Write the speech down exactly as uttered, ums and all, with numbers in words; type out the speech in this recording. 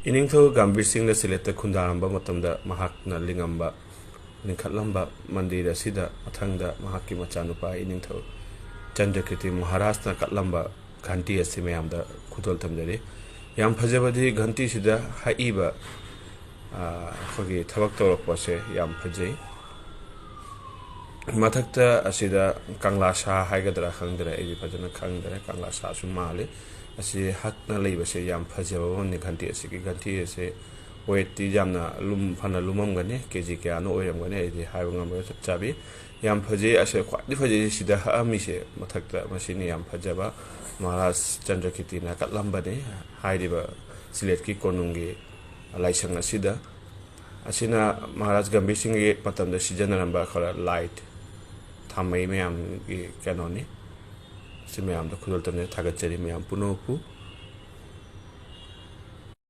ꯏꯅꯤꯡꯊꯧ ꯒꯝꯚꯤꯔ ꯁꯤꯡꯅ ꯁꯤꯂꯦꯠꯇ ꯈꯨꯟꯗꯥꯔꯝꯕ ꯃꯇꯝꯗ ꯃꯍꯥꯛꯅ ꯂꯤꯡꯉꯝꯕ, ꯂꯤꯡꯈꯠꯂꯝꯕ ꯃꯟꯗꯤꯔ ꯑꯁꯤꯗ ꯃꯊꯪꯗ ꯃꯍꯥꯛꯀꯤ ꯃꯆꯥꯅꯨꯄꯥ ꯏꯅꯤꯡꯊꯧ ꯆꯟꯗ꯭ꯔꯀꯤꯔꯇꯤ ꯃꯍꯥꯔꯥꯖꯅ ꯀꯠꯂꯝꯕ ꯘꯟꯇꯤ ꯑꯁꯤ ꯃꯌꯥꯝꯗ ꯈꯨꯗꯣꯜ ꯇꯝꯖꯔꯤ꯫ ꯌꯥꯝ ꯐꯖꯕꯗꯤ ꯘꯟꯇꯤꯁꯤꯗ ꯍꯛꯏꯕ, ꯑ, ꯑꯩꯈꯣꯏꯒꯤ ꯊꯕꯛ ꯇꯧꯔꯛꯄꯁꯦ ꯌꯥꯝ ꯐꯖꯩ꯫ ꯃꯊꯛꯇ ꯑꯁꯤꯗ ꯀꯪꯂꯥ ꯁꯥ ꯍꯥꯏꯒꯗ꯭ꯔꯥ ꯈꯪꯗ꯭ꯔꯦ, ꯑꯩꯗꯤ ꯐꯖꯅ ꯈꯪꯗ꯭ꯔꯦ, ꯀꯪꯂꯥ ꯁꯥꯁꯨ ꯃꯥꯜꯂꯤ꯫ ꯑꯁꯤ ꯍꯛꯅ ꯂꯩꯕꯁꯦ ꯌꯥꯝ ꯐꯖꯕ ꯑꯃꯅꯤ꯫ ꯘꯟꯇꯤ ꯑꯁꯤꯒꯤ ꯘꯟꯇꯤ ꯑꯁꯦ ꯋꯦꯠꯇꯤ ꯌꯥꯝꯅ ꯂꯨꯝ-, ꯐꯅ ꯂꯨꯝꯃꯝꯒꯅꯤ, ꯀꯦ ꯖꯤ ꯀꯌꯥꯅꯣ ꯑꯣꯏꯔꯝꯒꯅꯤ, ꯑꯩꯗꯤ ꯍꯥꯏꯕ ꯉꯝꯃꯣꯏ ꯆꯞ ꯆꯥꯕꯤ꯫ ꯌꯥꯝ ꯐꯖꯩ꯫ ꯑꯁꯤ ꯈ꯭ꯋꯥꯏꯗꯒꯤ ꯐꯖꯩ ꯁꯤꯗ ꯍꯛꯑꯝꯃꯤꯁꯦ, ꯃꯊꯛꯇ ꯃꯁꯤꯅ ꯌꯥꯝ ꯐꯖꯕ ꯃꯍꯥꯔꯥꯖ ꯆꯟꯗ꯭ꯔꯀꯤꯔꯇꯤꯅ ꯀꯠꯂꯝꯕꯅꯤ꯫ ꯍꯥꯏꯔꯤꯕ ꯁꯤꯂꯦꯠꯀꯤ ꯀꯣꯅꯨꯡꯒꯤ ꯂꯥꯏꯁꯪ ꯑꯁꯤꯗ, ꯑꯁꯤꯅ ꯃꯍꯥꯔꯥꯖ ꯒꯝꯚꯤꯔ ꯁꯤꯡꯒꯤ ꯃꯇꯝꯗ ꯁꯤꯖꯤꯟꯅꯔꯝꯕ ꯈꯔ ꯂꯥꯏꯠ ꯊꯥꯃꯩ ꯃꯌꯥꯝꯒꯤ ꯀꯩꯅꯣꯅꯤ꯫ ꯁꯤ ꯃꯌꯥꯝꯗ ꯈꯨꯗꯣꯜ ꯇꯝꯖꯩ, ꯊꯥꯒꯠꯆꯔꯤ ꯃꯌꯥꯝ ꯄꯨꯝꯅꯃꯛꯄꯨ꯫